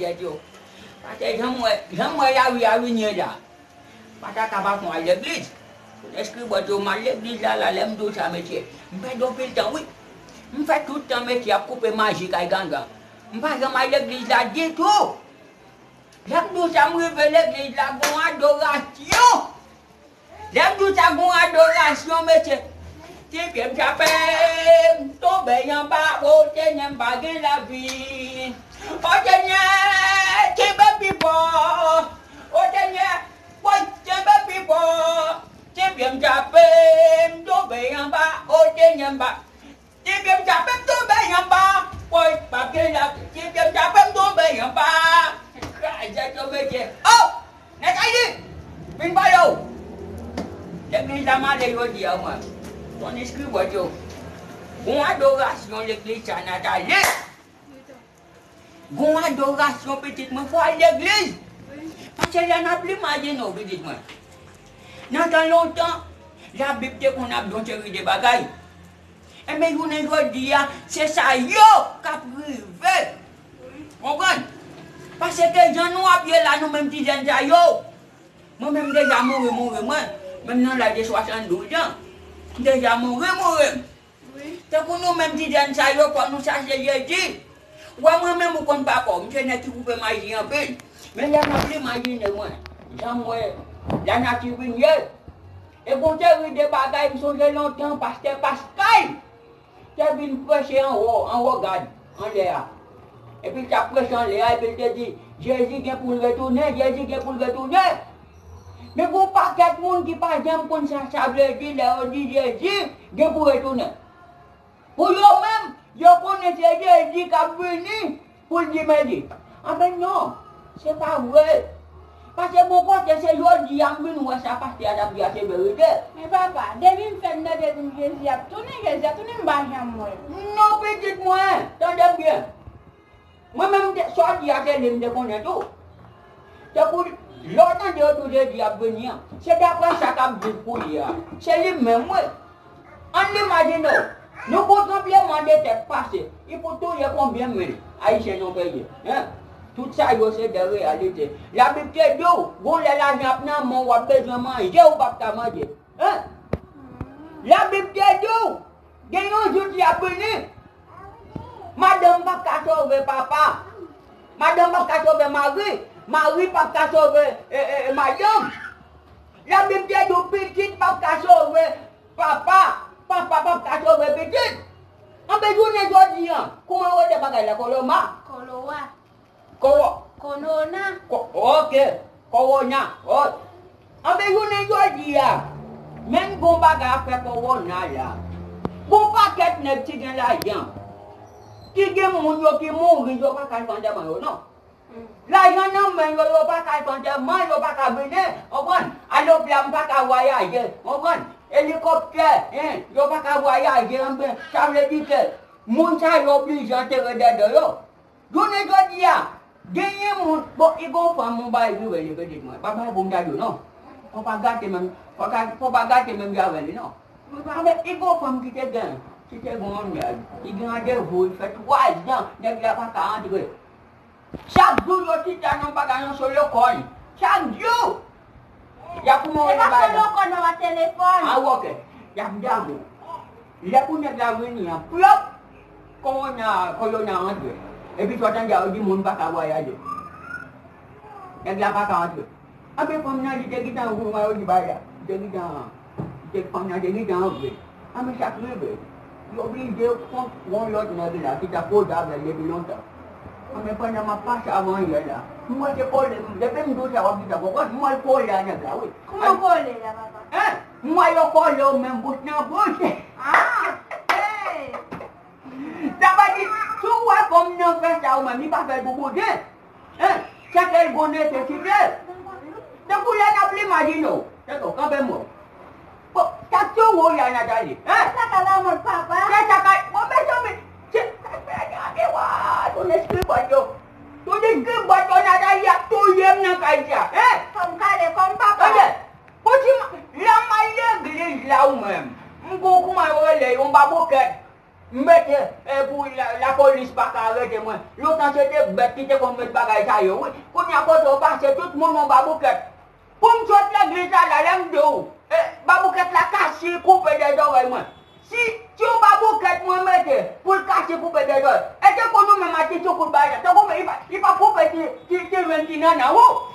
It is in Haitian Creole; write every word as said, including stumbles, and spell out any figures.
Jèt yo. Paske jan m wè, jan m wè lari a vin ye la, m pa ta ka pa fon al legliz. Lespri bòt yo, m al legliz la, la, lè m di w sa, mesye, m pèdi anpil tan, wi. M fè tout tan, mesye, ap koupe maji kay gangan. M pa janm al legliz la ditou. Lè m di w sa, m rive legliz la, gon adorasyon. Lè m di w sa, gon adorasyon, mesye. Ti pye m chape, m tonbe anba, o Senyè, m pa gen lavi. O Senyè, kenbe pi fò. O Senyè, woy, kenbe pi fò. Ti pye m chape, m tonbe anba, o Senyè, m pa Ti pye m chape m tonbe anba. Woy, pa gen la, ti pye m chape m tonbe anba. Kraze tou mesye. Oh! Nathalie! Vin pale w! Legliz la m ale jodi a, mwen. Ton eskri bòt yo. Gon adorasyon legliz sa, Nathalie! Gon adorasyon, pitit mwen, fò al legliz. Paske lè n ap li, imajine w, pitit mwen. Nan tan lontan, Labib te konn ap di yon seri de bagay. Enben, jounen jodi a, se sa yo k ap rive. Konprann? Paske jan nou ap ye la, nou menm ti jèn sa yo, mwen menm m deja mouri, mouri, mwen. Menm nan laj de swasanndouz an, m deja mouri, mouri. Tankou nou menm ti jèn sa yo, fò nou chache Jezi. Wè mwen menm ou konn pa fò, m se nèg ki koupe maji anpil. Men lè m ap imajine mwen, jan m wè lanati vin ye. E gon seri de bagay, m sonje lontan, pastè Paskal te vin preche anwo, anwo gad, anlè a. Epi l t ap preche anlè a, epi l te di, Jezi gen pou l retounen, Jezi gen pou l retounen. Men gon pakèt moun ki pa janm konn sa sa vle di lè yo di Jezi gen pou retounen. Pou yo menm, yo konnen se Jezi k ap vini pou l di mèsi. Anben non, se pa vre. Paske gon kote se jodi a m vin wè sa pastè a t ap di a se verite. Men papa, depi m fèt nan tèt m Jezi ap tounen, Jezi ap tounen, m pa janm wè l. Non, pitit mwen, tande m byen. Mwen menm, m te, sa w di a, se li m te konnen tou. Tankou lè w tande yo di w Jezi ap vini an, se daprè sa k ap viv kounye a. Se li menm, wi. Ann imajine w, nou gon tranblemanntè k pase, li pou touye konbyen mil Ayisyen nou peye, en? Tout sa yo se de reyalite. Labib te di w, gon lè lajan ap nan men w, w ap bezwen manje, ou p ap ka manje, en? Labib te di w, gen yon jou ki ap vini, madanm p ap ka sove papa, madanm p ap ka sove mari, mari p ap ka sove, e, e, e, madanm. Labib te di w pitit p ap ka sove papa, papa p ap ka sove pitit. Anben, jounen jodi a, kouman yo rele bagay la, koloma? Kolowa. Kowo. Konona. Ko-, oke. Kowona. O. Anben, jounen jodi a, menm gon bagay ap fè kowona la. Gon pakèt nèg ki gen lajan, ki gen moun yo ki mouri, yo pa ka al fè antèman yo, non. Lajan nan men yo, yo pa ka al fè antèman, yo pa ka vini, konprann? Aloplan pa ka vwayaje, konprann? Elikoptè, en, yo pa ka vwayaje, anben, sa vle di ke moun sa yo oblije antere dèdè yo. Jounen jodi a, genyen moun, bon, i gon fanm, yon bagay ki rele pitit mwen. Pa bay pou m ta di w, non. Fò pa gate menm, fò ka, fò pa gate menm jan avè li, non. Anben, i gon fanm ki te gen, ki te gen yon nèg, ki gen randevou, li fè twa zan, nèg la pa ka antre. Chak jou yo chita nan bagay yo sou lekòl. Chak jou! Y ap kouman yo pa sou lekòl, non, pa telefòn. A, oke. Y ap damou. Lè pou nèg la vini an, plòp! Kowona, kowona antre. Epi sa w tande a, yo di moun pa ka vwayaje. Nèg la pa ka antre. Anben, fanm nan, li te gentan, ou wè yo di bagay la. Li te gentan, li te, fanm nan te gentan antre. Anben, sa k rive? Yo oblije fon yon lòt nèg la ki t ap koze avè l depi lontan. Anben, pandan m ap pase avanyè la, m wè se kole, depi m di w sa, w ap di sa, konprann? M wè l kole a nèg la, wi. Kouman kole a, papa? Hein? M wè yo kole yo menm bouch nan bouch. Ah! Hey! Sa vle di, si w wè fanm nan fè sa ou menm, li pa fè l pou bouzen. Hein? Chak lè l gon nesesite. Tankou lè n ap imajine w. Tèt w kanpe mò. Bon, sa k sou ou la, Nathalie? Hein? Sa ka lamòt, papa. Se sa ka, bon, mezanmi, se sa k fè gen anvi wa, ton eskri bòt yo. Ton eskri bòt yo, Nathalie ap touye m nan kay sa. Hein? Fò m kale kò m, papa. Tande, kontinye, lè m al legliz la ou menm, m gon kouman yo rele, yon baboukèt. M mete, e, pou la, lapolis pa ka arete mwen. Lontan se te bèt ki te konn met bagay sa yo, wi. Kounye a kote w pase, tout moun yon baboukèt. Pou m sot legliz la, la, lè m di w, e, baboukèt la kase koupe dèzòrèy mwen. Si, si yon baboukèt mwen mete pou l kase koupe dèzòrèy, e te konn ou menm a ti soukout bagay la, tankou men li pa, li pa koupe ti, ti, ti venn ki nan nan ou.